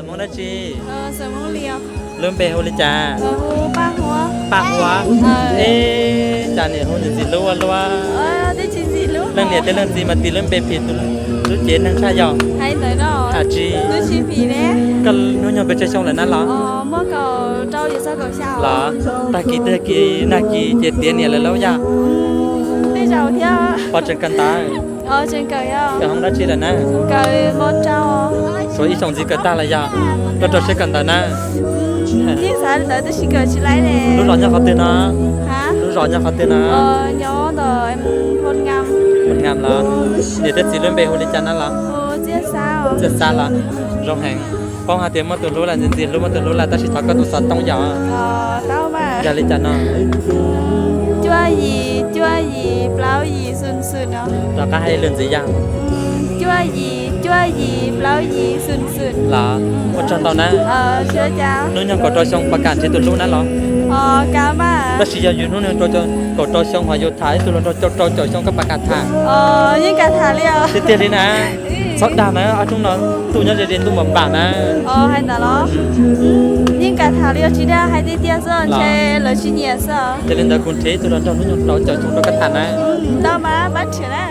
Hmoob dab tsi? Lub npe hu li cas? Paj Huab. Eb, cas niam hu ntxim hlub ua luaj. Leej niam thiab leej txiv mas tis lub npe phim tus lub cev neeg tshaj yom. Hais tsis, koj hnub nyoog pes tsawg xyoo lawm na los? Los, tag kis tag kis nag kis ces tiav niam lawm lauj yom. Pov tseem kawm ntawv? Kawm hoob dab tsi lawm na? Suav ib xyoos ntxiv kawm tag lawm yom. Rau rau siab kawm ntawv na. Lub zos nyob qhov twg no? Lub zos nyob qhov twg no? Ngam los. Niam thiab txiv lub npe hu li cas na los? Txiaj Xab los. Zoo heev. Paub hais tias muaj tus hlub lawm ntxim ntxim hlub, muaj tus hlub lawm tab sis thov koj tub xov tooj yom. Yog li cas no? Cuaj yim cuaj yim plaub yim xoom xoom no. Rov qab hais lwm ntxiv yom. Cuaj yim cuaj yim plaub yim xoom xoom. Los, ua tsaug ntau na. Hnub nyoog kaum rau xyoo puas kam nrhiav tus hlub na los? Tab sis yog yus hnub nyoog kaum rau xyoo ho yus tham ib tug hluas nraug rau caum xyoo koj puas kam tham? Yeej kam tham li os. Tiag tiag li na. Txhob dag na, ob tug no ntuj nyob ze ze ntuj npam npam na. Hais ntawd los? Yeej kam tham li os, tsis dag, hais tiag tiag xwb, ntshe lawv tsis nyiam xwb. Yog li ntawd kuv nrhiav ib tug hluas nraug hnub nyoog rau caum xyoo rau koj tham na. Ntau mas pab nrhiav na.